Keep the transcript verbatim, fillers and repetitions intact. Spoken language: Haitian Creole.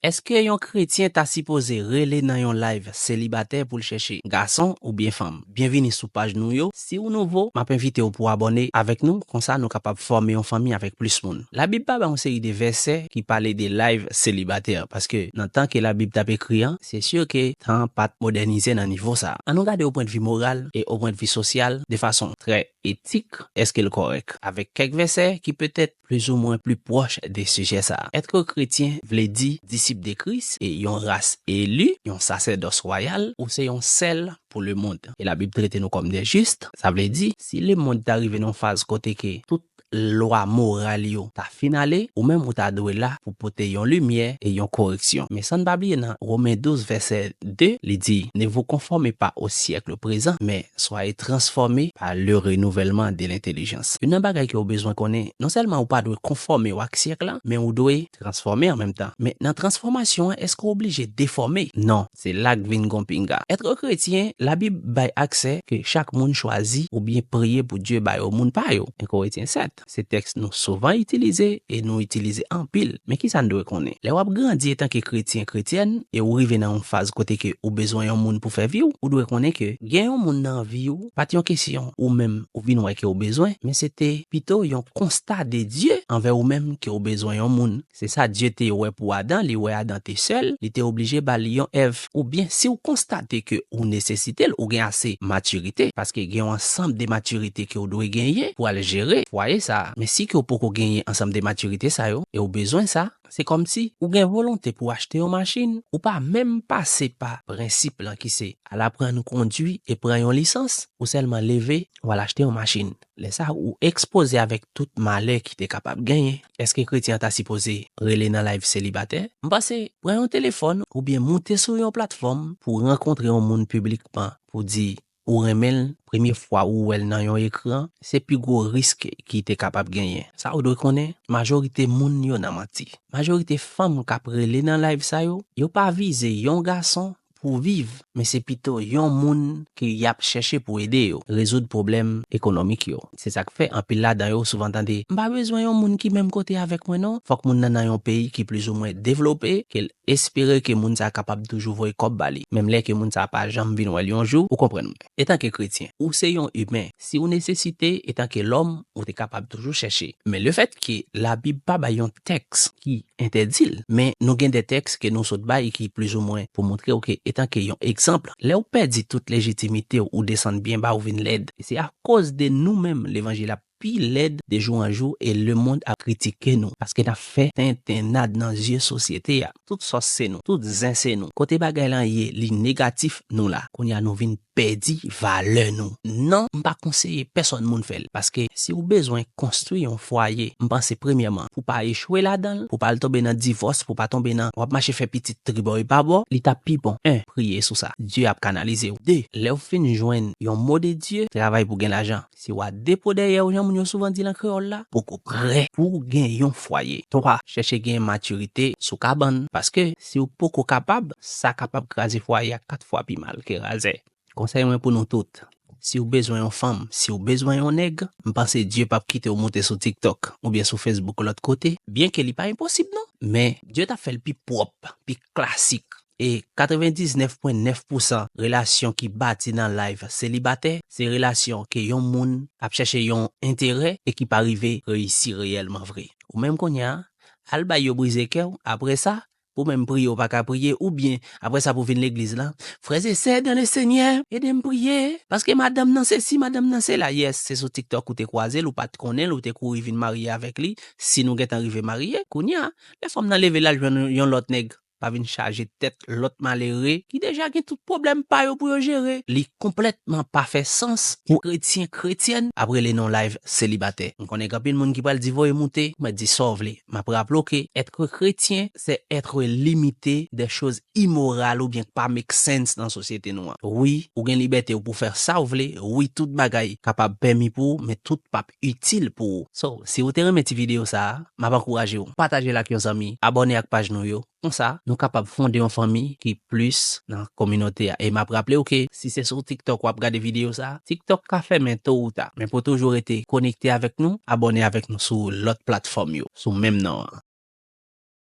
Èske yon kretyen ta sipoze rele nan yon live selibatè pou l chèche gason oubyen fanm? Byenvini sou paj nou yo. Si w nouvo, m ap envite w pou abòne avèk nou, konsa nou kapab fòme yon fanmi avèk plis moun. Labib pa bay yon seri de vèsè ki pale de live selibatè, paske nan tan ke Labib t ap ekri an, se si ke tan an pa t modènize nan nivo sa a. Ann nou gade o pwendvi moral e o pwendvi sosyal de fason trè etik, èske l kòrèk, avèk kèk vèsè ki petèt plizoumwen pli pwòch de sijè sa a. Èt kretyen vle di disip de Kris e yon ras eli, yon sasèdòs wayal, ou se yon sèl pou lemonn. E Labib trete nou kòm de jis, sa vle di, si lemonn ta rive nan yon faz kote ke tout lwa moral yo ta fin ale, ou menm ou ta dwe la pou pote yon limyè e yon koreksyon. Men san n pa bliye nan Women douz vèsè de, li di, Ne vous conformez pas au siècle présent, mais soyez transformés par le renouvellement de l'intelligence. Youn nan bagay ke w bezwen konnen, non sèlman ou pa dwe konfòme w ak syèk la, men ou dwe transfòme an menm tan. Men nan transfòmasyon an, èske w oblije defòme? Non, se la k vin gon pinga. Èt kretyen, Labib bay aksè ke chak moun chwazi oubyen priye pou Dye ba yo moun pa yo. En Korentyen sèt. Se tèks nou souvan itilize e nou itilize anpil. Men kisa n dwe konnen? Lè w ap grandi etanke kretyen, kretyèn, e ou rive nan yon faz kote ke ou bezwen yon moun pou fè vi w, ou dwe konnen ke gen yon moun nan vi w, pa t yon kesyon ou menm ou vin wè ke ou bezwen, men se te pito yon konsta de Dye anvè ou menm ke ou bezwen yon moun. Se sa Dye te wè pou Adan, li wè Adan te sèl, li te oblije ba li yon Èv. Oubyen, si w konstate ke ou nesesite l, ou gen ase matirite, paske gen yon ansanm de matirite ke w dwe genyen pou al jere fwaye sa a. Men si ke w poko genyen ansanm de matirite sa yo, e w bezwen sa, se kòmsi ou gen volonte pou w achte yon machin, ou pa menm pase pa prensip lan ki se al aprann kondwi e pran yon lisans, ou sèlman leve, w al achte yon machin. Lè sa a, ou ekspoze avèk tout malè ki te kapab genyen. Èske kretyen an ta sipoze rele nan live selibatè? M panse, pran yon telefòn oubyen moute sou yon platfòm pou w rankontre yon moun piblikman, pou di ou renmen l, premye fwa ou wè l nan yon ekran, se pi gwo risk ki te kapab genyen. Sa ou dwe konnen, majorite moun yo nan manti. Majorite fanm k ap rele nan live sa yo, yo pa vize yon gason pou viv, men se pito yon moun ke y ap chèche pou ede yo rezoud pwoblèm ekonomik yo. Se sa k fè anpil ladan yo souvan tande, "M pa bezwen yon moun ki menm kote avèk mwen non." Fòk moun nan nan yon peyi ki plizoumwen devlope, ke l espere ke moun sa a kapab toujou voye kòb ba li, menm lè ke moun sa a pa janm vin wè l yon jou, ou konprann mwen. Etanke kretyen, ou se yon imen. Si w nesesite, etanke lòm, ou te kapab toujou chèche. Men lefètke Labib pa bay yon tèks ki entèdi l, men nou gen de tèks ke nou sot bay ki plizoumwen pou montre w ke, etanke yon egzanp, lè w pèdi tout lejitimite w, ou desann byen ba, ou vin lèd. E se akoz de nou menm levanjil ap pi lèd de jou an jou e lemonn ap kritike nou, paske n ap fè tentennad nan zye sosyete a. Tout sòs se nou, tout zen se nou. Kote bagay lan ye, li negatif, nou la. Kounye a nou vin pèdi valè nou. Non, m pa konseye pèsonn moun fè l, paske si w bezwen konstwi yon fwaye, m panse premyèman, pou w pa echwe ladan l, pou w pa al tonbe nan divòs, pou w pa tonbe nan w ap mache fè pitit tribò e pabò, li t ap pi bon, en, priye sou sa. Dye ap kanalize w. De, lè w fin jwenn yon mo de Dye, travay pou gen lajan. Si w a de po dèyè w, jan moun yo souvan di l an kreyòl la, poko prè pou w gen yon fwaye. Twa, chèche gen matirite sou kabann, paske si w poko kapab, sa kapab kraze fwaye a kat fwa pi mal ke razè. Konsèy mwen pou nou tout, si w bezwen yon fanm, si w bezwen yon nèg, m panse Dye p ap kite w moute sou TikTok oubyen sou Facebook lòt kote, byenke li pa enposib non, men Dye t ap fè l pi pwòp, pi klasik. E katrevendiznèf pwen nèf pousan relasyon ki bati nan live selibatè, se relasyon ke yon moun ap chèche yon enterè e ki pa rive reyisi reyèlman vre. Ou menm kounye a, al bay yo brize kè w, apre sa, pou menm priye w pa ka priye, oubyen apre sa pou vin legliz la, "Frè e sè dan le Senyè, ede m priye, paske madanm nan sesi, madanm nan sela." Yès, se sou TikTok ou te kwaze l, ou pa t konnen l, ou te kouri vin marye avèk li, si nou gentan rive marye. Kounye a, lè fanm nan leve l al jwenn yon lòt nèg, pa vin chaje tèt lòt malere ki deja gen tout pwoblèm pa yo pou yo jere. Li konplètman pa fè sans pou kretyen, kretyèn ap rele nan live selibatè. M konnen gen anpil moun ki pral di voye moute, mwen di sa w vle. M ap raple w ke èt kretyen, se èt limite de choz imoral oubyen k pa make sense nan sosyete nou an. Wi, ou gen libète w pou fè sa w vle, wi, tout bagay kapab pèmi pou ou, men tout p ap itil pou ou. So, si w te renmen ti videyo sa a, m ap ankouraje w, pataje l ak yon zanmi, abòne ak paj nou yo. Konsa, nou kapab fonde yon fanmi ki plis nan kominote a. E m ap raple w ke si se sou TikTok w ap gade videyo sa a, TikTok ka fèmen to ou ta. Men pou toujou rete konekte avèk nou, abòne avèk nou sou lòt platfòm yo, sou menm non an.